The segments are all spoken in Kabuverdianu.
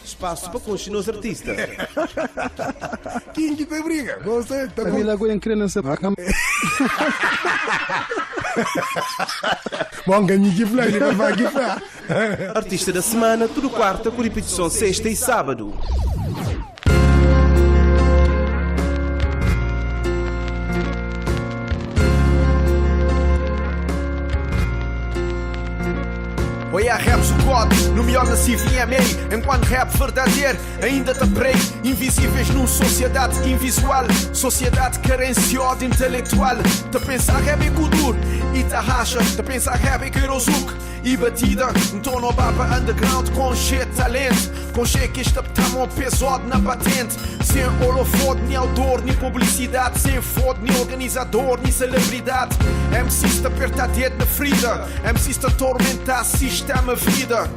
Espaço pa konxe nos artista. Ken ki ta briga? Gosta ta Ami la goen kre na se Bom, ka mi ki fla, li pa ki fla. Artista da semana, tudu kuarta ku ripitison sexta i sábadu. Oi, é rap squad, no melhor da CVMA. Enquanto rap verdadeiro ainda te prei. Invisíveis numa sociedade invisual, sociedade carenciosa intelectual. Te pensar rap é kudur e te racha. Te pensar rap é querosuk e batida. Então no baba underground com cheio de talento. Com cheio que este tamo pesado na patente. Sem holofote, nem autor, nem publicidade. Sem foto, nem organizador, nem celebridade. MC te aperta dedo na ferida. MC te atormenta, sistema vida.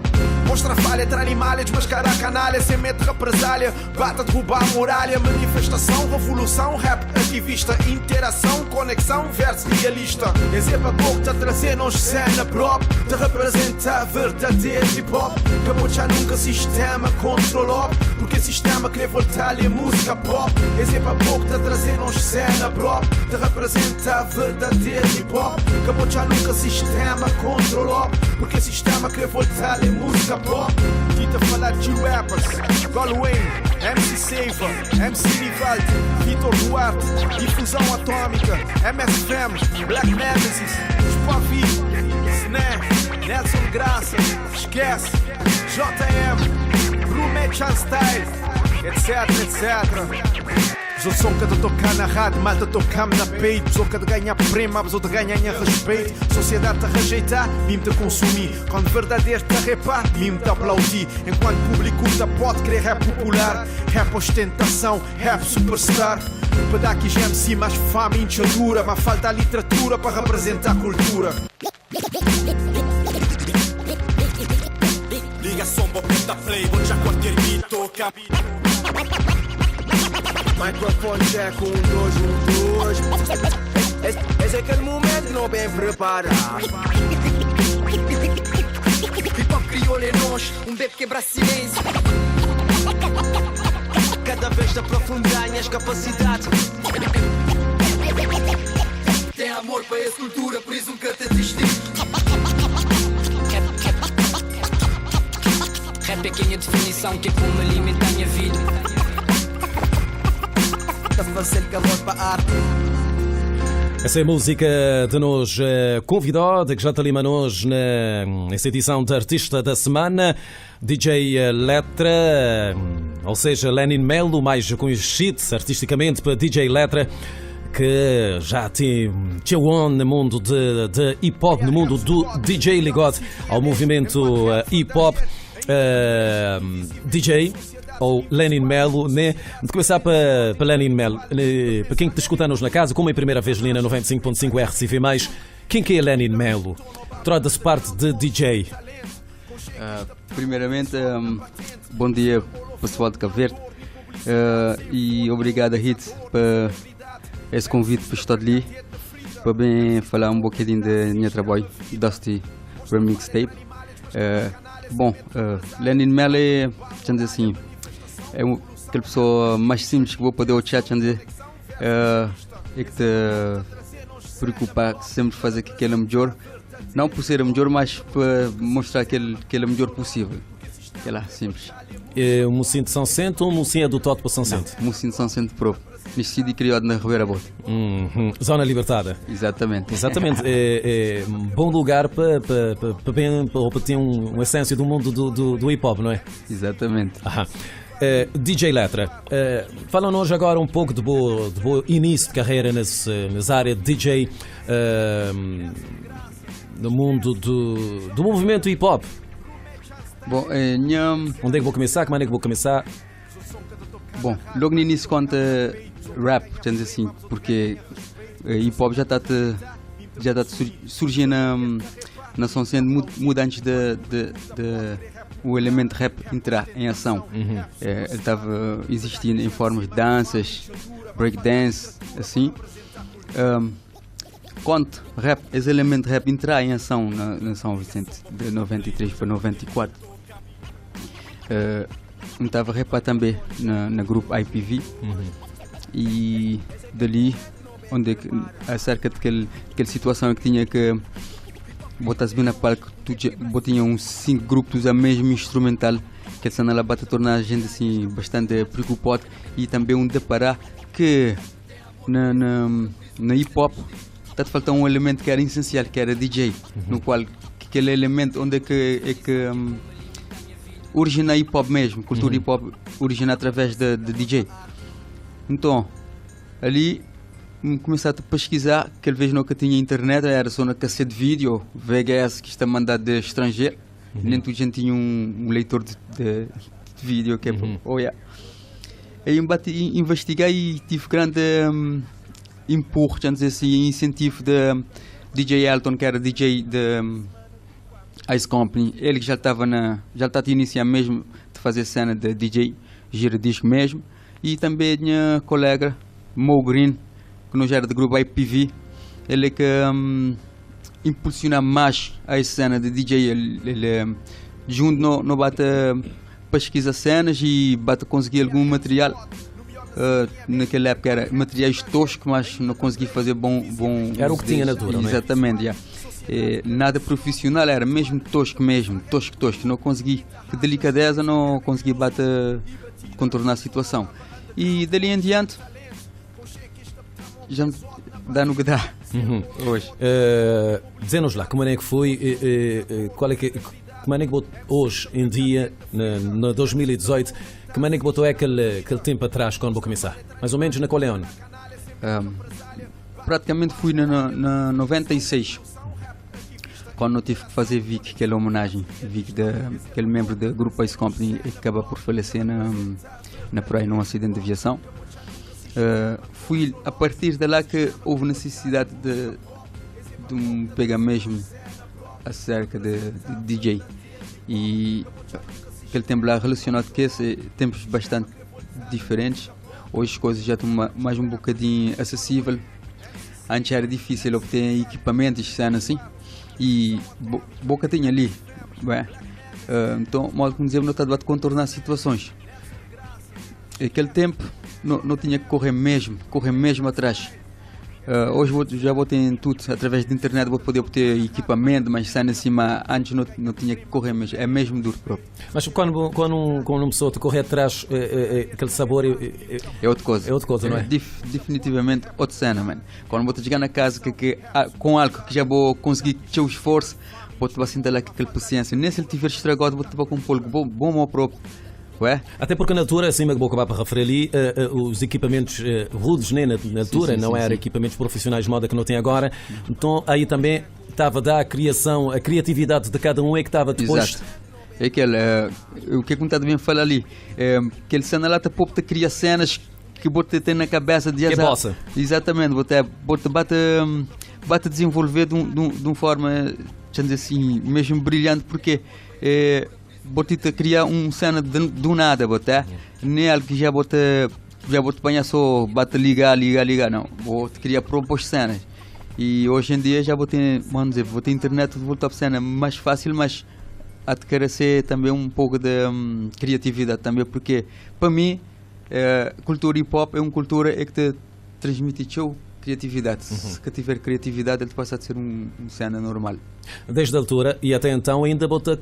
Mostra falha, tra animalha, desmascara a canalha. Sem medo de represália, bata derrubar a muralha. Manifestação, revolução, rap ativista. Interação, conexão, verso realista. Exemplo a pouco te trazer nos cena prop. Te representa verdadeiro hip hop. Acabou já nunca sistema controlou. Porque sistema quer voltar a música pop. Exemplo a pouco te trazer nos cena prop. Te representa verdadeiro hip hop. Acabou já nunca sistema controlou. Porque sistema quer voltar a música pop. Tita falar de rappers, Galwayne, MC Seiva, MC Nivaldo, Vitor Duarte, Difusão Atômica, MSFM, Black Nemesis, Spavi, Sné, Nelson Graça, Esquece, JM, Roommate Style, etc, etc. Os som que tocar na rádio, malta tocar-me na peito. Pessoa que de ganhar prêmio, pessoa de ganhar respeito. Sociedade te rejeitar, mim te consumir. Quando verdadeiro te repar, mim te aplaudir. Enquanto público te pode querer rap popular, rap ostentação, rap superstar. Para dar aqui MC mais fama e inchadura, mas falta a literatura para representar a cultura. Liga som, aperta play, vou já qualquer beat toca. Microphone check, 1, 2, 1, 2. Esse é aquele momento que não bem preparado. Hip hop crioulo é nós, um bebê quebra silêncio. Cada vez te aprofundar minhas capacidades. Tem amor para essa cultura, por isso nunca te desisti. Rap é quem a definição que é como alimenta a minha vida. Tá fazer calor para a arte. Essa é a música de nos convidado, que já te lima nos nessa edição de Artista da Semana, DJ Letra, ou seja, Lenin Melo, mais conhecido artisticamente para DJ Letra, que já tem on no mundo de hip hop, no mundo do DJ ligado ao movimento hip hop. DJ ou Lenin Melo, né? De começar para Lenin Melo, para quem te escuta-nos na casa, como é a primeira vez ali na 95.5 RCV+, quem que é Lenin Melo? Trata-se parte de DJ. Primeiramente, bom dia pessoal de Cabo Verde, e obrigado a Hit por esse convite para estar ali, para bem falar um bocadinho do meu trabalho, Dusty Remix Tape. Bom, Lenin Melo é, dizer assim, é aquela pessoa mais simples que vou poder o chat, dizer, é que te preocupa sempre fazer que aquele é melhor, não por ser a melhor, mas para mostrar que ele é o melhor possível. Que é lá, simples. É um mocinho de São Centro ou um mocinho do Toto para São Centro? Um mocinho de São Centro próprio, nascido e criado na Ribeira Bote. Uhum. Zona Libertada. Exatamente. Exatamente. É um bom lugar para ter uma essência do mundo do hip hop, não é? Exatamente. Aham. DJ Letra, fala-nos agora um pouco de bo início de carreira nessa área de DJ, no mundo do movimento hip hop. Bom, Onde é que vou começar? Que maneira que vou começar? Bom, logo no início conta rap, digamos assim, porque hip hop já está surgindo na São Vicente muito antes de o elemento rap entrar em ação. Uhum. Ele estava existindo em formas de danças, breakdance, assim. Quando rap, esse elemento rap entrar em ação na São Vicente de 93 para 94, N tava repar também na, na grupo IPV e dali onde que, acerca de aquele, aquela situação que tinha que botar bem na palco, tu botinha uns cinco grupos a mesmo instrumental que essa lá bate tornar a gente assim bastante preocupado e também um deparar que na, na, na hip hop está a faltar um elemento que era essencial, que era DJ, no qual aquele elemento onde é que origina hip hop mesmo, cultura hip hop origina através de DJ. Então, ali comecei a pesquisar, que vez nunca tinha internet, era só na cassete de vídeo, VHS que está mandado de estrangeiro, nem toda gente tinha um leitor de vídeo, que é, oh, yeah. Aí eu bati, investiguei e tive grande empurro, vamos dizer assim, incentivo de DJ Elton, que era DJ de Ice Company, ele que já estava na, já está a iniciar mesmo de fazer cena de DJ, gira disco mesmo, e também minha colega Mo Green, que não era do grupo IPV, ele que impulsiona mais a cena de DJ, ele junto no bate pesquisa cenas e bate conseguir algum material. Naquela época era materiais toscos, mas não consegui fazer bom Era o que tinha na altura, não é? Exatamente, yeah. Nada profissional, era mesmo tosco mesmo, tosco, tosco. Não consegui, que delicadeza, não consegui bater, contornar a situação. E dali em diante, já me dá no que dá. Hoje. Dizendo-nos lá, como é que foi, qual é que, como é que botou hoje em dia, na 2018, como é que botou aquele tempo atrás quando vou começar? Mais ou menos na qual é ano? Praticamente fui na 96, quando eu tive que fazer Vic, aquela homenagem, Vic, aquele membro do grupo Ice Company que acaba por falecer na praia num acidente de aviação. Fui a partir de lá que houve necessidade de me pegar mesmo acerca de DJ. E aquele tempo lá relacionado com esse, tempos bastante diferentes. Hoje as coisas já estão mais um bocadinho acessível. Antes era difícil obter equipamentos, cena assim, e boca tinha ali. Bem, então, mal como dizer, não estava a contornar situações. Aquele tempo não tinha que correr mesmo atrás. Hoje já vou ter tudo, através da internet vou poder obter equipamento, mas cena assim, antes não tinha que correr mesmo, é mesmo duro próprio. Mas quando uma pessoa te corre atrás, aquele sabor é outra coisa. É outra coisa, não é? Definitivamente outra cena, mano. Quando vou chegar na casa com algo que já vou conseguir ter o esforço, vou-te sentar lá com aquela paciência. Nem se ele tiver estragado, vou-te com um pouco bom ao próprio. Ué? Até porque na altura, assim, vou acabar para referir ali, os equipamentos rudes, né, na altura, sim, não eram equipamentos profissionais de moda que não tem agora. Então aí também estava a dar a criação, a criatividade de cada um é que estava depois. Exato. É aquele, o que é que me está bem falar ali? Aquele cena lá, pouco te cria cenas que você tem na cabeça de que é bossa. Exatamente, você bate desenvolver de uma forma, dizer assim, mesmo brilhante, porque vou-te criar uma cena do nada, botar. Nem algo que já vou-te apanhar só, bate ligar, não. Vou-te criar próprias cenas. E hoje em dia já vou ter, vamos dizer, vou ter internet, vou ter cena mais fácil, mas há de querer ser também um pouco de criatividade também, porque para mim, cultura hip hop é uma cultura é que te transmite teu criatividade. Se que tiver criatividade, ele passa a ser um cena normal. Desde a altura e até então ainda bota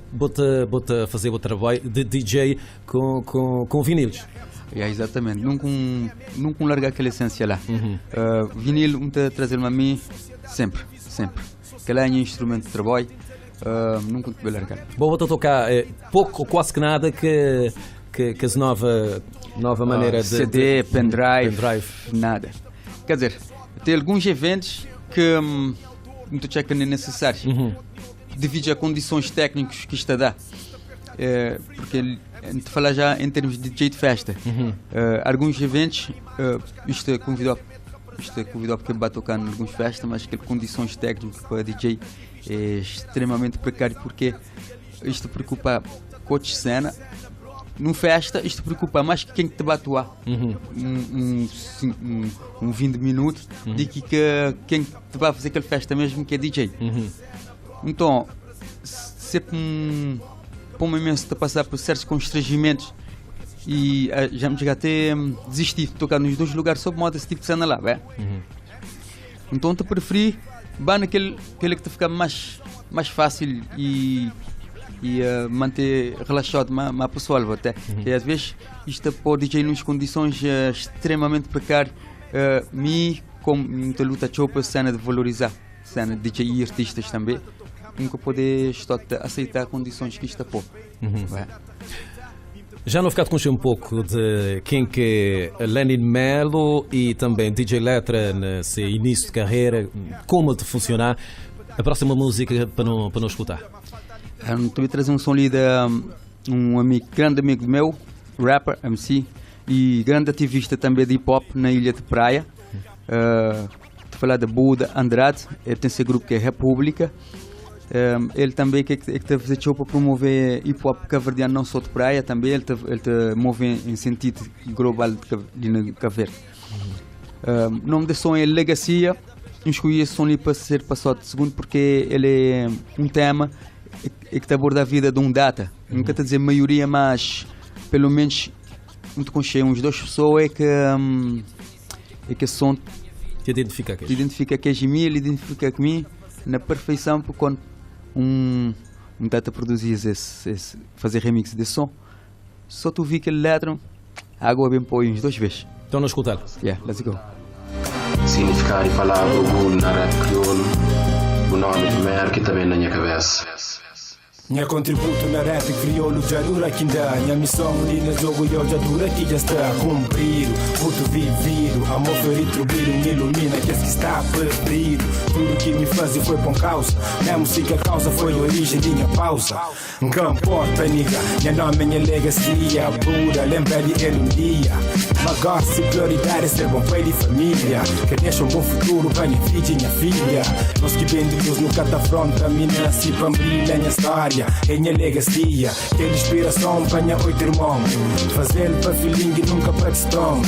fazer o trabalho de DJ com vinilos. Yeah, exatamente. Nunca largar aquela essência lá. Vinil, um trazer-me a mim sempre. Aquele é um instrumento de trabalho, nunca te vou largar. Bom, vou tocar pouco ou quase que nada que as nova maneira de CD, pendrive, nada. Quer dizer, tem alguns eventos que não te checa nem necessário, devido a condições técnicas que isto dá. Porque a gente fala já em termos de DJ de festa. Alguns eventos, isto é convidou porque vai tocar em algumas festas, mas que condições técnicas para DJ é extremamente precário, porque isto preocupa coach cena. Num festa, isto preocupa mais que quem te bate lá. Um 20 minutos de que quem te vai fazer aquela festa mesmo que é DJ. Então, sempre pô-me imenso de passar por certos constrangimentos e já me chega até desistir de tocar nos dois lugares só por modo esse tipo de cena lá, vé? Então te preferi vá naquele aquele que te fica mais fácil e manter relaxado mais, mais pessoal até. E às vezes isto pode DJ em condições extremamente precárias. Me como muita luta chopa cena de valorizar cena de DJ e artistas também nunca poder estar a aceitar condições que isto pô. Ué. Já não ficar com um pouco de quem que é Lenin Melo e também DJ Letra nesse início de carreira, como de funcionar. A próxima música para não escutar. Também trazer um som ali de um amigo, grande amigo meu, rapper, MC e grande ativista também de hip hop na Ilha de Praia. Te falar da Buda Andrade, ele tem esse grupo que é República. Ele também que está a fazer show para promover hip hop cabo-verdiano não só de praia, também ele te move em sentido global de na Cabo Verde. O nome desse som é Legacia. Eu escolhi esse som ali para ser passado de segundo porque ele é um tema que te aborda a vida de um data. Nunca te dizer maioria, mas pelo menos muito com uns duas pessoas é que esse som Te identifica aqui. Te identifica que é mim, ele identifica comigo na perfeição, porque quando um data produzir esse fazer remix desse som, só tu vi aquele letra, a água bem põe uns duas vezes. Então não escutar. Yeah, let's go. Significado de palavra orgulho na rap crioulo, o nome primeiro que também na minha cabeça. Minha contributo na rap crioulo já dura que ainda. Minha missão ali no jogo eu já dura que já está cumprido. Puto vivido, amor foi retribuído. Me ilumina que esse que está perdido. Tudo que me fazia foi com causa. Mesmo se que a causa foi a origem de minha pausa. Nunca importa, nigga. Minha nome é minha legacy. Pura, lembra de ele um dia. Mas gosto de prioridade é ser bom pai de família. Que deixa um bom futuro para minha filha e minha filha. Nós que bem de Deus nunca te afronta. Me nasci para brilhar minha história. É minha legacy. Aquela inspiração para minha oito irmão. Fazer para filhinho e nunca para strong.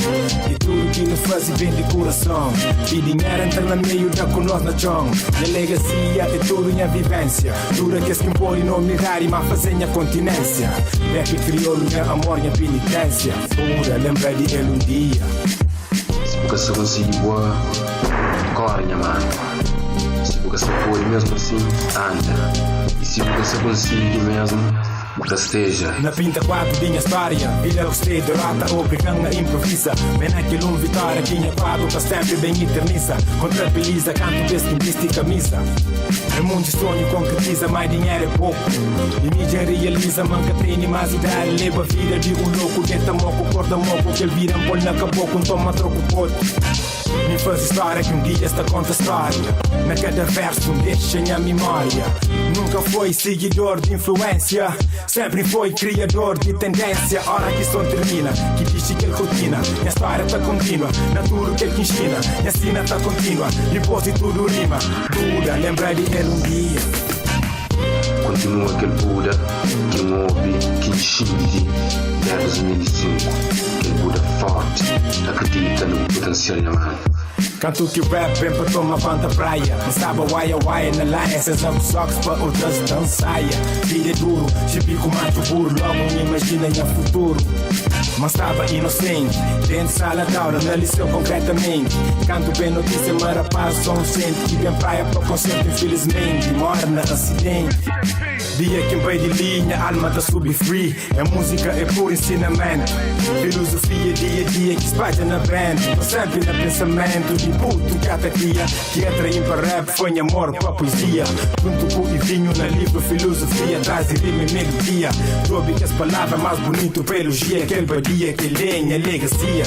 E tudo que nos faz bem de coração. E dinheiro entra no meio da com nós na chão. Minha legacy é tudo minha vivência. Dura que esse que e não me e mas fazer minha continência. Rap crioulo, minha amor, minha penitência. Pura, lembra de ele um dia. Se você conseguir boa, corre, minha mano. Se você pode mesmo assim, anda. E se você conseguir mesmo, festeja. Na pinta quadro minha história. Vida gostei, derrota, obrigando a improvisa. Bem naquele um vitória, tinha quadro pra sempre bem eterniza. Contabiliza, canto desse que veste camisa. É muito sonho concretiza, mais dinheiro é pouco. E mídia realiza, manca tem mais idade. Leva a vida de um louco, denta moco, corda moco. Que ele vira um pôr na caboclo, toma troco pote. Me faz história que um dia esta conta história. Na cada verso deixa minha memória. Nunca foi seguidor de influência, sempre foi criador de tendência. Hora que som termina, que diz que ele rotina. Minha história tá contínua, na tudo que ele que ensina. Minha sina tá contínua, depois de tudo rima. Buda, lembra de ele um dia. Continua aquele Buda que move, que enxinde desde 2005. Aquele Buda forte, acredita no potencial da mano. Canto que rap vem para tomar conta praia. Não sabe waia waia na laia. Cês socks para outras dançaia. Vida é duro, chibico macho burro. Logo me imagina em futuro. Mas estava inocente. Dentro de sala de aula, na liceu concretamente. Canto bem notícia, mas rapaz, som sente. Que bem praia para concerto, infelizmente. Morre na acidente. Dia que vem de linha, alma tá sub free. É música, é puro ensinamento. Filosofia dia a dia que espalha na mente. Tô sempre no pensamento de puto que até cria. Que atraim para rap foi amor para poesia. Junto com e vinho na livro filosofia. Traz rima e melodia. Soube que as palavras mais bonito para elogia. Aquele badia que lenha, legacia.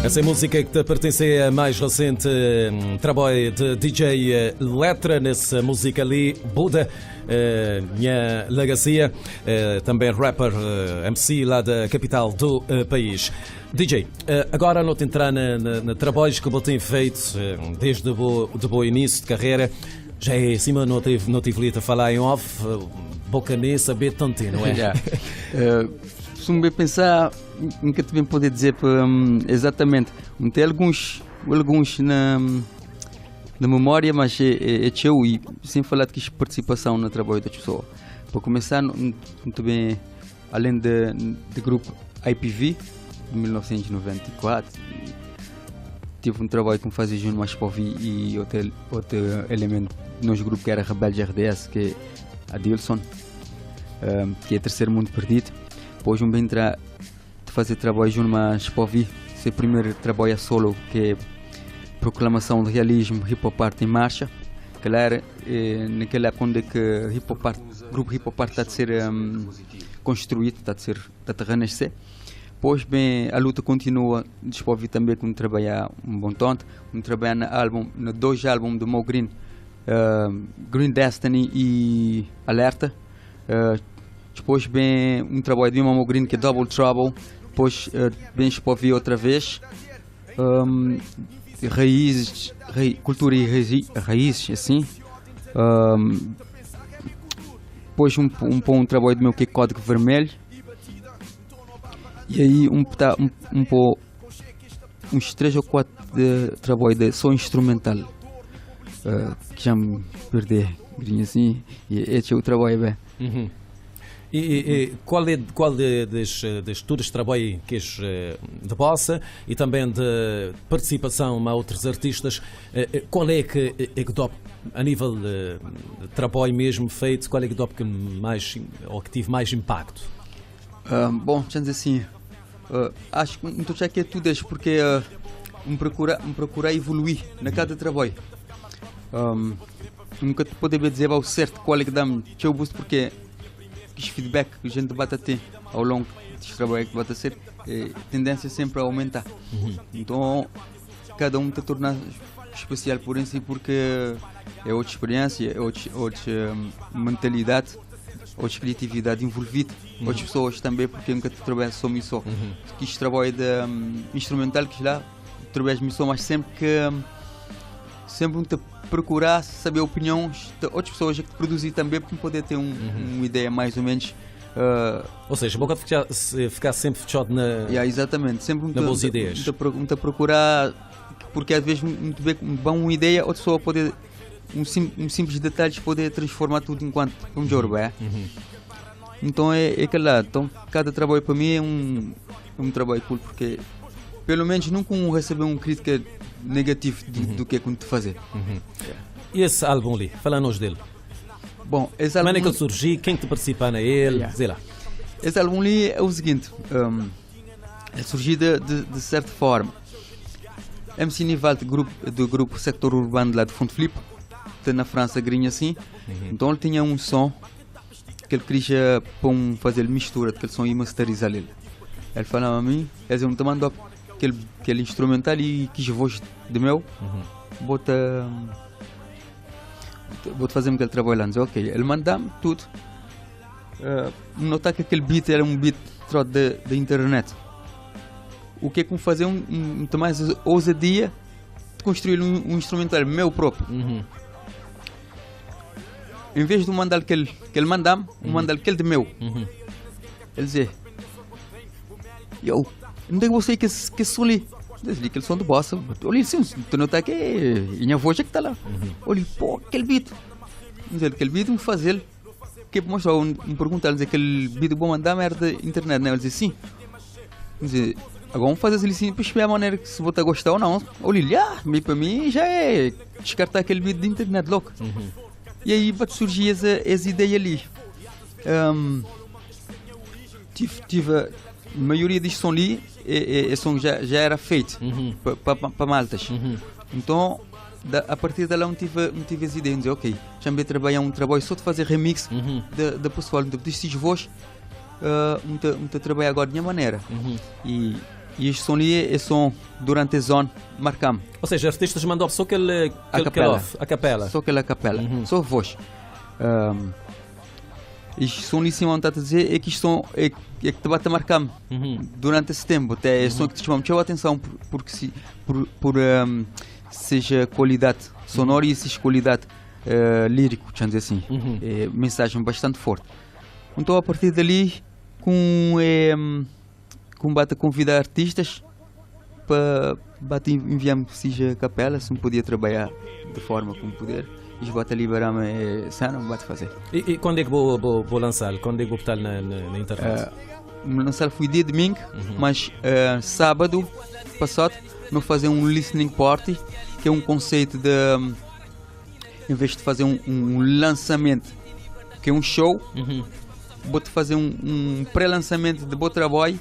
Essa é a música que te pertence à mais recente trabalho de DJ Letra, nessa música ali, Buda, minha legacia, também rapper, MC lá da capital do país. DJ, agora não te entrar na trabalhos que você tem feito desde o bo início de carreira. Já é acima, não tive ali a falar em off, boca nem saber tanto, não é? Yeah. Se me pensar, nunca te bem poder dizer exatamente. Tem alguns na Na memória, mas é txeu e sem falar de que participação no trabalho das pessoas. Para começar, muito bem, além de grupo IPV, de 1994, tive um trabalho que me fazia junto mais para ouvir e outro elemento do nosso grupo que era Rebeldes RDS, que é Adilson, que é Terceiro Mundo Perdido. Depois um bem entrar de fazer trabalho junto mais para ouvir, seu primeiro trabalho a solo, que é Proclamação de Realismo Hip Hop Art em Marcha, que lá era naquela época onde é que hip hop art, grupo Hip Hop Art está a ser construído, está a renascer. Pois bem, a luta continua, depois também com trabalhar um bom tanto, um trabalhar no álbum, no dois álbuns do Mo Green, Green Destiny e Alerta. Depois bem um trabalho de Mo Green que é Double Trouble, depois bem depois outra vez. Raízes, cultura e raízes, assim. Depois um trabalho do meu que é Código Vermelho. E aí uns 3 ou 4 de trabalho de só instrumental, que já me perdi, assim, e esse é o trabalho bem. Uhum. E qual das tuas trabalho que és de bossa e também de participação a outros artistas, qual é que é que dá a nível de trabalho mesmo feito, qual é que dá que mais ou que tive mais impacto? Bom, deixa eu dizer assim, acho que não estou a que é tudo isso porque me procurar evoluir na cada trabalho. Nunca te poder dizer ao certo qual é que dá-me o boost, porque os feedback que a gente bate a ter ao longo deste trabalho que bate a ser, tendência sempre a aumentar. Uhum. Então, cada um te torna especial por em si, porque é outra experiência, é outra mentalidade, outra criatividade envolvida, uhum. Outras pessoas também, porque nunca te trabalho só me só. Uhum. Que este trabalho de instrumental que lá, trabalho me só, mas sempre que sempre te procurar saber opiniões de outras pessoas que te produzir também, para poder ter uma ideia mais ou menos. Ou seja, bocado ficar sempre fechado na, yeah, exatamente, sempre na boas ideias. Muito procurar, porque às vezes muito bem uma ideia, outra pessoa pode, um simples detalhe poder transformar tudo enquanto um jogo, é? Uhum. Então é aquela, então cada trabalho para mim é um trabalho cool, porque pelo menos nunca recebi uma crítica negativa do que é que te fazer. Uhum. Yeah. E esse álbum ali, fala-nos dele. Bom, esse álbum... Como é que ele surgiu? Quem te participa nele? Yeah. Sei lá. Esse álbum ali é o seguinte, ele surgiu de certa forma. MC Nivaldo, do grupo Sector Urbano lá de Fonte Filipe, está na França, grinha assim. Uhum. Então ele tinha um som que ele queria para fazer mistura daquele som e masterizar ele. Ele falava a mim, ele dizia, me mandou aquele instrumental e quis voz de meu, bota vou fazer aquele trabalho lá. Ok, ele manda-me tudo. Notar que aquele beat era um beat da internet. O que é que me fazer muito mais ousadia de construir um instrumental meu próprio. Uhum. Em vez de mandar aquele que ele manda-me, mandar aquele de meu. Uhum. Ele dizia, eu não tenho você que esse som ali. Desde aquele som de bossa. Olha, sim, tu não está aqui, e minha voz é que está lá. Uhum. Olha, pô, aquele beat. Dizer, aquele beat me fazer. Que mostrar, me perguntar, dizer, aquele beat bom mandar era da internet, né? Ele dizia, sim. Dizer, agora vamos fazer assim, para esperar a maneira que se vou gostar ou não. Olha, para mim já é descartar aquele beat da internet logo. Uhum. E aí vai surgir essa ideia ali. Tive a maioria deste som ali, esse som já era feito para maltas. Uhum. Então, a partir dali, eu tive essa ideia de dizer, ok, já me trabalhar um trabalho só de fazer remix da pessoal, então destes voz, muito trabalhar agora de minha maneira. Uhum. E este som ali é som durante a zona, marcamos. Ou seja, artistas mandam só aquele a capela. Só aquela capela, só voz. Este som ali, sim, vontade de dizer, é que este som é que te bate a marcar-me durante esse tempo. Até é som que te chama muita atenção, porque se, por seja qualidade sonora e seja qualidade lírico, deixa dizer assim. É mensagem bastante forte. Então, a partir dali, com bate a convidar artistas, pa bate enviar-me seja capela, se me podia trabalhar de forma como poder. E bota liberar-me cena, bate fazer. E quando é que vou lançar? Quando é que vou botar na internet? Lançar foi dia domingo, mas sábado passado nós fazer um listening party, que é um conceito de em vez de fazer um lançamento, que é um show, vou-te fazer um pré-lançamento de bom trabalho,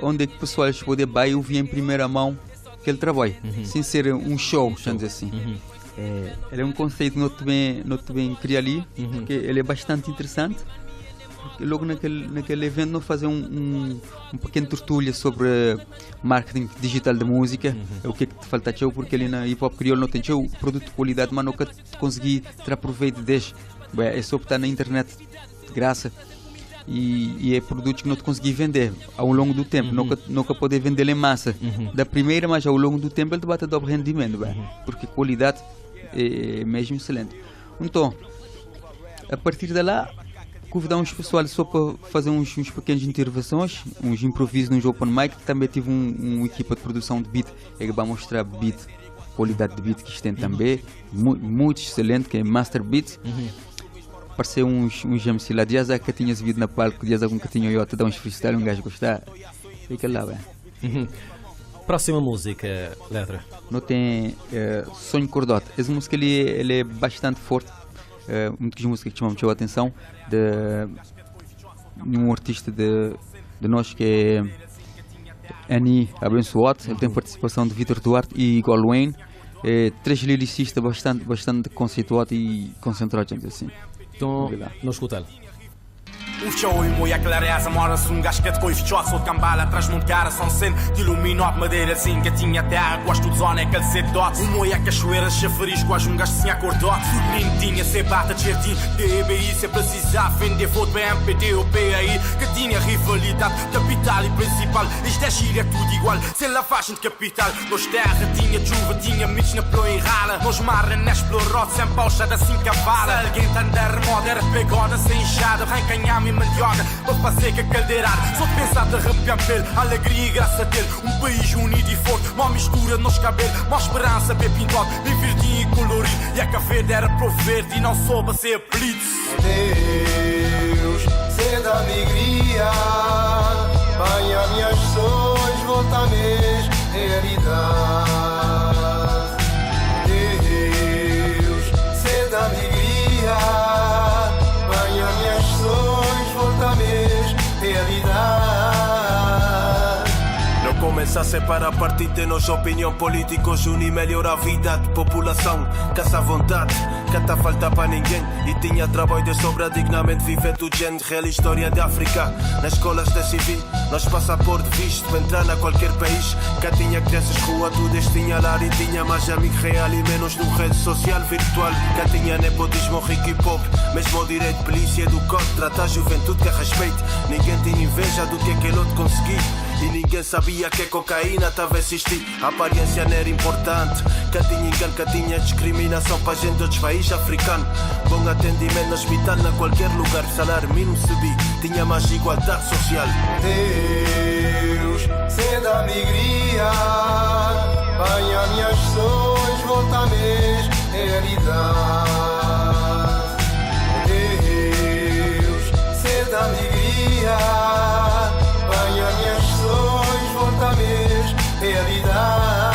onde é que o pessoal pode vai ouvir em primeira mão aquele trabalho, sem ser um show, vamos dizer assim. Ele é um conceito que não te bem cria ali, porque ele é bastante interessante. Porque logo naquele evento nós fazer um pequeno tertúlia sobre marketing digital de música, o que é que te falta show, porque ali na hip hop crioulo não tem show, produto de qualidade, mas nunca te consegui ter proveito deste. Bem, é só botar na internet de graça e é produtos que não te consegui vender ao longo do tempo, nunca poder vender em massa. Da primeira, mas ao longo do tempo ele te bate dobro rendimento, bem, porque a qualidade é mesmo excelente. Então, a partir de lá, convidamos pessoal só para fazer uns pequenas intervenções, uns improvisos nos open mic. Também tive uma equipa de produção de beat, é que vai mostrar beat, qualidade de beat que isto tem também, muito excelente, que é Master Beats. Apareceu uns MC lá, dias que tinha subido na palco, dias algum que tinha eu te dar uns freestyle, um gajo gostar. Fica lá, bem. Próxima música, Letra. Não tem Sonho Cordote. Essa música ali, ele é bastante forte. Muitas músicas que chamam a atenção de um artista de nós que é Ani Abençoado. Ele tem participação de Vitor Duarte e Golwain. Três lyricistas bastante conceituados e concentrados, vamos dizer assim. Então, não escutar. O show e moia clareza mora-se um gajo que te coi fichote, sou de cambala, atrás de cara, são sendo de iluminado, madeira assim que tinha terra, gosto de zona, é aquele cedote. O moia cachoeira, chafariz, quase um gajo sem acordote. Menino tinha cebata de jardim, DBI, se precisar vender, vou de BMPT ou PAI, que tinha rivalidade, capital e principal. Isto é gíria, é tudo igual, sem lavagem de capital. Nos terra tinha chuva, tinha mitos na ploa e rala. Nos marra, na explorou, sem pausa da cinca vala. Alguém tá andar moda, era pegona sem enxada, arrancanhame e mandioca, para fazer que a caldeirada. Só de pensar de arrepiar pele, alegria e graça dele. Um país unido e forte, uma mistura nos cabelos, uma esperança bem pintado, bem verdinho e colorido. E a verde era pro verde e não soube ser blitz. Deus, sendo alegria, banha minhas sonhos, volta mesmo realidade. Deus, sendo alegria, banha minhas sonhos, volta mesmo realidade. Não começasse para partir de nossa opinião políticos unir melhor a vida de população. Casa à vontade, que tá falta para ninguém. E tinha trabalho de sobra, dignamente viver do gente. Real história de África, nas escolas de civil. Nós passaporte visto para entrar na qualquer país. Cá tinha crianças rua, tudo este tinha lar e tinha mais amigo real e menos num rede social virtual. Cá tinha nepotismo rico e pobre, mesmo direito, polícia educado, trata a juventude que respeito. Ninguém tinha inveja do que aquele outro consegui. E ninguém sabia que cocaína tava a existir. A aparência não era importante. Cá tinha engano, cá tinha discriminação para gente de outros países africanos. Bom atendimento no hospital, na qualquer lugar. Salário mínimo subi, tinha mais igualdade social. Deus, sendo alegria, banha minhas sonhos, volta mesmo realidade. Deus, sendo alegria, banha minhas sonhos, volta mesmo realidade.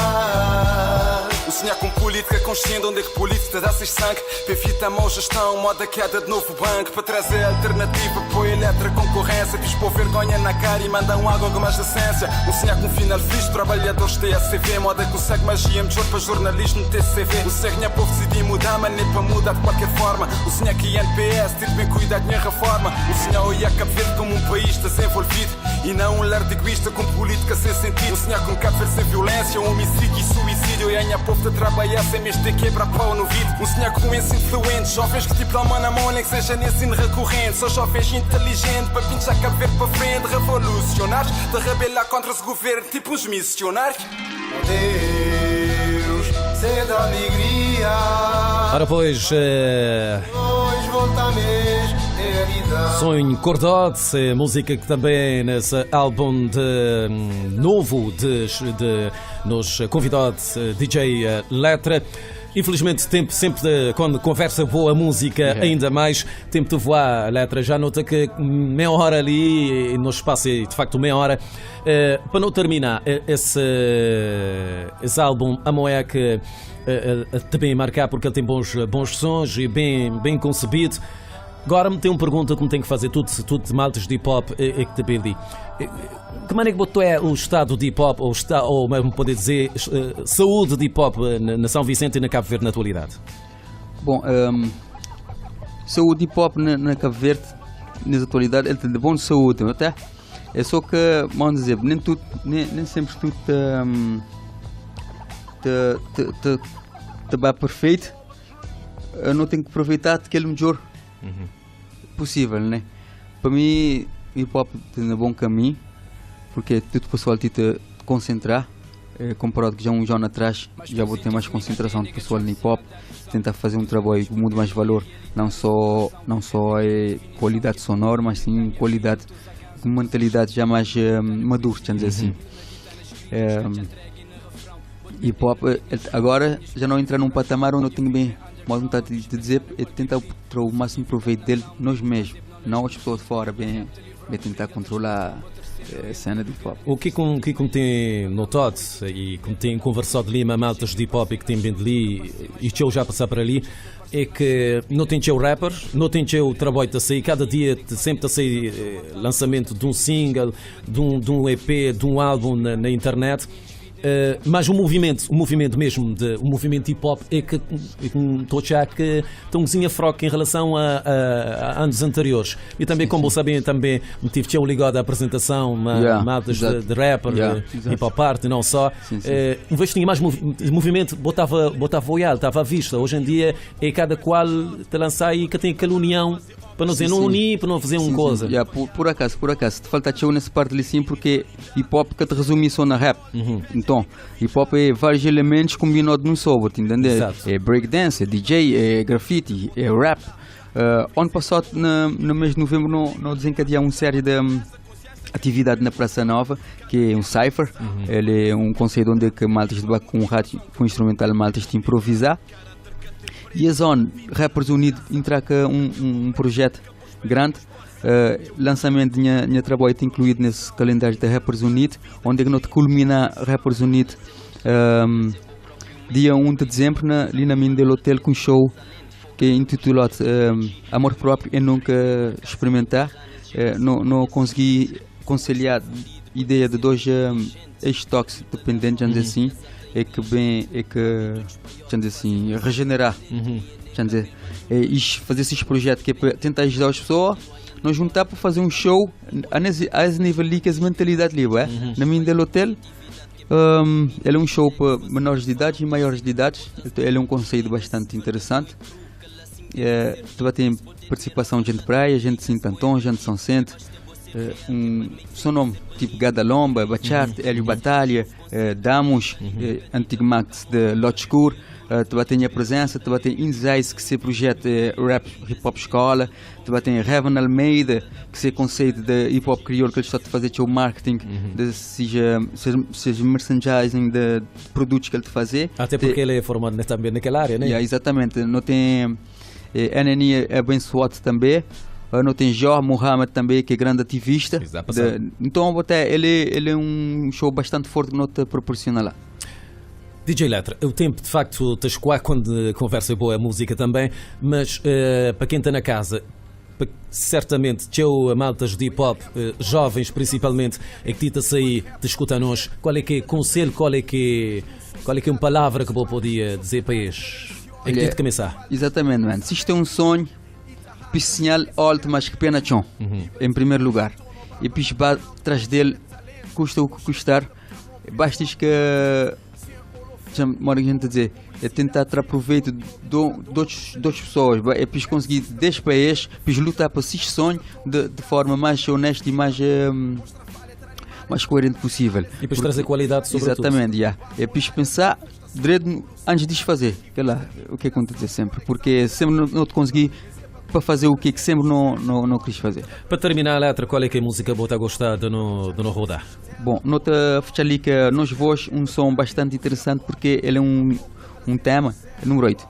O sonhar com política consciente, onde é que política dá sangue? Para evitar a mau gestão, moda queda de novo banco. Para trazer alternativa, põe eletra concorrência. Diz pôr vergonha na cara e mandam água com mais decência. O sonhar com final fixe, trabalhadores TSV. Moda consegue magia, melhor para jornalismo TCV. O sonhar povo decidir mudar, mas nem para mudar de qualquer forma. O sonhar que NPS, ter bem cuidado minha reforma. O sonhar olhar Cabo Verde como um país desenvolvido e não um lar de egoísta com política sem sentido. O sonhar com Cabo Verde sem violência, homicídio e suicídio. E a povo de trabalhar sem mesmo ter quebra pau no vidro. Um sonhar com ensino fluente, jovens que diploma na mão, nem que seja nesse ensino recorrente. Só jovens inteligentes para pinchar Cabo Verde para frente. Revolucionários, de rebelar contra esse governo, tipo uns missionários. Deus, sendo alegria. Ora pois, Pois volta mesmo. realidade. Sonho Cordode, música que também nesse álbum de novo de nos convidado DJ Letra. Infelizmente, tempo sempre de, quando conversa boa música, ainda mais, tempo de voar, Letra. Já nota que meia hora ali, no espaço, de facto, meia hora. Para não terminar, esse álbum, a Moé que também marcar, porque ele tem bons sons e bem concebido. Agora me tem uma pergunta que me tem que fazer, tudo de maltas de hip hop é que te ali. Que maneira que botou é o estado de hip hop, ou mesmo poder dizer, saúde de hip hop na São Vicente e na Cabo Verde na atualidade? Bom, saúde hip hop na Cabo Verde, na atualidade, ele tem de bom saúde, até. É só que, vamos dizer, nem, tudo, nem sempre tudo te vai perfeito. Eu não tenho que aproveitar daquele melhor possível, né? Para mim, hip hop tem um bom caminho, porque tudo o pessoal tem que concentrar. Comparado que já um ano atrás, já vou ter mais concentração do pessoal no hip hop, tentar fazer um trabalho com muito mais valor, não só é qualidade sonora, mas sim qualidade, com mentalidade já mais madura, vamos dizer assim. Hip hop agora já não entra num patamar onde eu tenho bem mais vontade de dizer, é tentar tirar o máximo proveito dele nós mesmos, não as pessoas de fora, bem tentar controlar a cena de hip hop. O que como tem notado e como tem conversado ali com maltas de hip hop e que tem bem ali e eu já passar para ali, é que não tem teu rapper, não tem teu trabalho a sair, cada dia sempre a sair lançamento de um single, de um EP, de um álbum na internet. Mas o movimento mesmo, o movimento hip hop é que estou a achar que está um bocadinho fraco em relação a anos anteriores. E também, como sabem, também me tive teu ligado à apresentação, maltas de rapper, de hip hop art e não só. Uma vez tinha mais movimento, botava olhar, estava à vista. Hoje em dia é cada qual te lançar e que tem aquela união para não dizer, não unir, para não fazer uma coisa. Yeah, por acaso, te falta tchau nessa parte ali sim, porque hip hop que te resume só na rap. Então, hip hop é vários elementos combinados num só, te entender? É breakdance, é DJ, é grafite, é rap. Ano passado, no mês de novembro, no desencadeou uma série de atividade na Praça Nova, que é um cypher. Ele é um conceito onde que maltas de com um rádio, com um instrumental maltas de improvisar. E a Zone Rappers Unidos entra com um projeto grande. Lançamento de minha trabalho está incluído nesse calendário da Rappers Unidos, onde é que nós culmina Rappers Unidos, dia 1 de dezembro, ali na Mindelo Hotel, com um show que é intitulado Amor Próprio e Nunca Experimentar. Não consegui conciliar a ideia de dois ex-toxicos dependentes, vamos dizer assim, é que bem, é que, vamos dizer assim, regenerar. Vamos dizer, é, e fazer esses projetos que é para tentar ajudar as pessoas, nós juntar para fazer um show a esse nível ali, que é a mentalidade ali, é? Na Mindelo Hotel, ele é um show para menores de idade e maiores de idade. Ele é um conceito bastante interessante. Tu vai ter participação de gente de praia, gente de Santo Antão, gente de São Vicente, seu nome, tipo Gadalomba, Bachart, Hélio Batalha, Damos, Antigo Max de Lote Escuro. Tu vai ter a presença, tu vai ter Insights, que se projeto é rap, hip hop escola, tu vai ter Revan Almeida, que se conceito de hip hop crioulo, que ele está a fazer o marketing, de, seja merchandising de produtos que ele te fazer. Até porque ele é formado também naquela área, né? Yeah, exatamente. Não tem NNI é abençoado também. Não tem Jorge Mohamed também, que é grande ativista. Exato. Então, até ele é um show bastante forte que não te proporciona lá. DJ Letra, o tempo de facto te escoar quando conversa é boa a música também, mas para quem está na casa, certamente teu maltas de hip hop, jovens principalmente, é que te sair, te escuta a nós, qual é que é conselho, qual é que é uma palavra que vou poder dizer para eles? É que te começar. Exatamente, mano. Se isto é um sonho, piscinhal alto, mas que pena chão, em primeiro lugar. E pisbar atrás dele, custa o que custar, basta que, mora a gente a dizer, é tentar tirar proveito de outras pessoas, é para conseguir 10 países, para lutar para esse sonho de forma mais honesta e mais coerente possível. E depois trazer qualidade sobre tudo. Exatamente, yeah. É para pensar direito antes de desfazer, que é lá, o que acontece sempre, porque sempre não te consegui para fazer o que que sempre não, não, não quis fazer. Para terminar a letra, qual é que é a música que você gostar de no, de no rodar? Bom, nota ali que nós voz um som bastante interessante porque ele é um, um tema, número 8.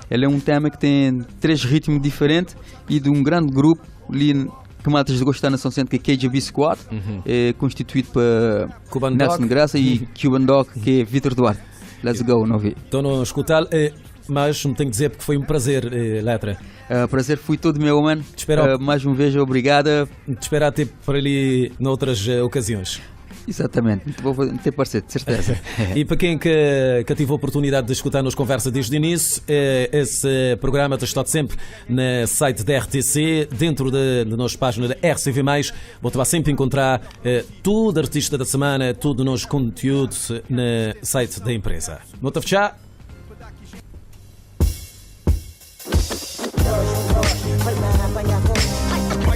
Ele é um tema que tem três ritmos diferentes e de um grande grupo ali que matas de gostar na São Centro, que é KGB Squad, uhum. é constituído por Cuban Nelson Dog. Graça e Cuban Dog, que é Vitor Duarte. Let's go, não vi. Estou no escutar, eh, mas me tenho que dizer porque foi um prazer, eh, Letra. Prazer foi todo meu, mano. Te espero. Mais uma vez, obrigada. Te esperar ter por ali noutras ocasiões. Exatamente, vou ter parecido, de certeza. E para quem que, que tive a oportunidade de escutar nos conversa desde o início, esse programa está sempre no site da RTC, dentro da de nossa página da RCV+, vou sempre encontrar tudo artista da semana, tudo o nosso conteúdo no site da empresa. Nota fechar.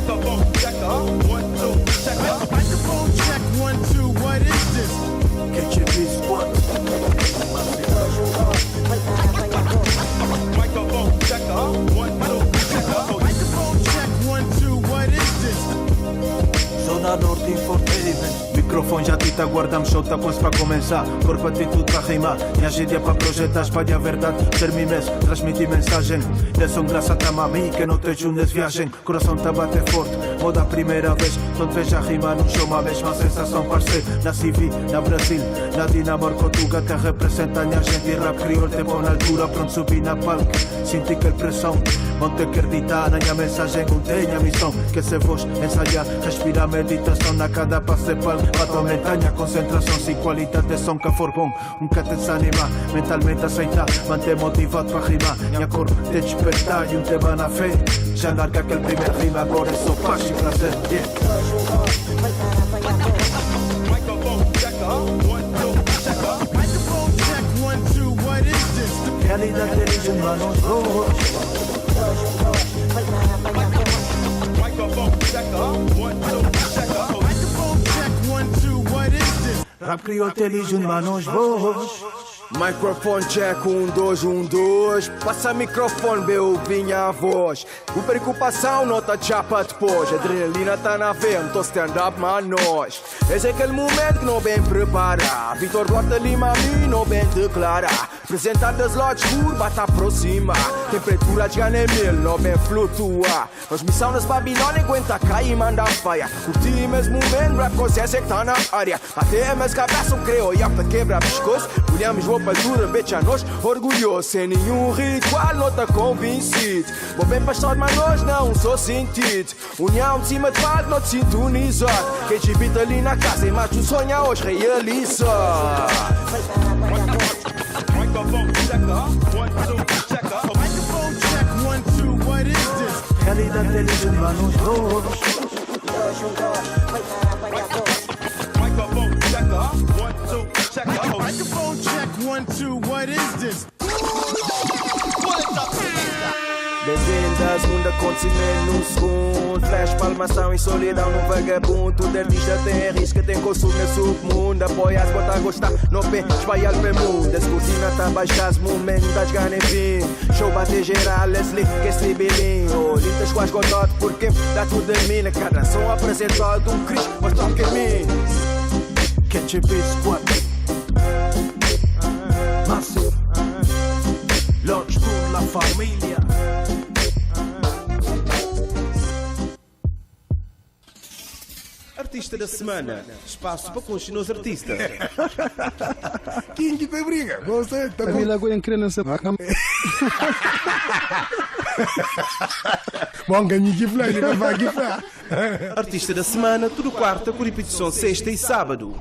Microphone check, one, two, what is this? KGB Squad. Microphone check, one, two, check. Microphone check, one, two, what is this? Zona Norte Infotainment. Microfone já tita, guardamos show, tá quase para começar. Corpo, atitude para rimar. Minha gíria para projetar, espalha a verdade. Ser mim mesmo, transmitir mensagem. Nelson Graça tá a mim, que não te juntes viagem. Coração tá bate forte, moda a primeira vez. Quando vejo a rimar num show, a mesma sensação, parceiro. Na CV, na Brasil, na Dinamarca, Tuga, te representa minha gente. Rap crioulo, te põe na altura, pronto subi na palco. Senti que pressão, não te acreditar na minha mensagem, não tenho a missão. Que se voz, ensaiar, respirar, meditação na cada passo de palco. Para aumentar minha concentração, se qualidade de som que for bom, nunca te desanima, mentalmente aceitar, manter motivado para rimar. Minha corpo te despertar e um tema na fé. Já larga aquele primeiro rima, agora é só paz e prazer. Yeah. Microphone check, one, two, check. Microphone check, one, two, what is this? Realidade religion, manos, dois. Microphone check, one, two, check. Microphone check, one, two, what is this? Rap crioulo, religion, manos, dois. Microphone check, um, dois, um, dois. Passa microfone, bem ouvir a voz. Com preocupação, nota chapa depois. Adrenalina tá na veia, tô stand up, manos. Esse é aquele momento que não bem preparar. Vitor Duarte Lima, a mim não bem declarar. Apresentar das lotes curva, tá aproxima. Temperatura de gane mil, não bem flutuar. Nós missão nas Babilônia, aguenta cair e manda faia. Curti mesmo momento, rap consciência que tá na área. Até mais cabeça, um creu, e apta quebra pescoço. Olhamos roupa dura, bitch, a nós orgulhoso. Sem nenhum ritual, não tá convencido. Vou bem pastor, mas nós não sou sentido. União de cima de palco, não te sintonizar. Quem te habita ali na casa, e mais tu sonha hoje realizar. Microphone check, one, two, check. Microphone check, one, two, what is this? Realidade religion, manos, dois. Microphone check, one, two, check. Microphone check, one, two, what is this? Bem-vindas, mundo acontecimento num segundo. Flash, palmação e solidão num vagabundo. Tudo artista tem risca, tem consumo nesse submundo. Apoias, bota a gostar, não bem, espalhar pelo mundo. Esse cortina tá baixa, esse momento, tá jogando em fim. Show bate geral, Leslie, que esse libelinho. Lintas quase gotado, porque dá tudo em mim. Na cada som apresentado um Cris, mas toca em mim. KGB Squad. Massive. Lodge por la família. Artista da semana. Espaço para conhecer os artistas. Quem que te briga? Você tá com... Bom, ganhei que fly, ele vai que fly. Artista da semana, tudo quarta, com repetição sexta e sábado.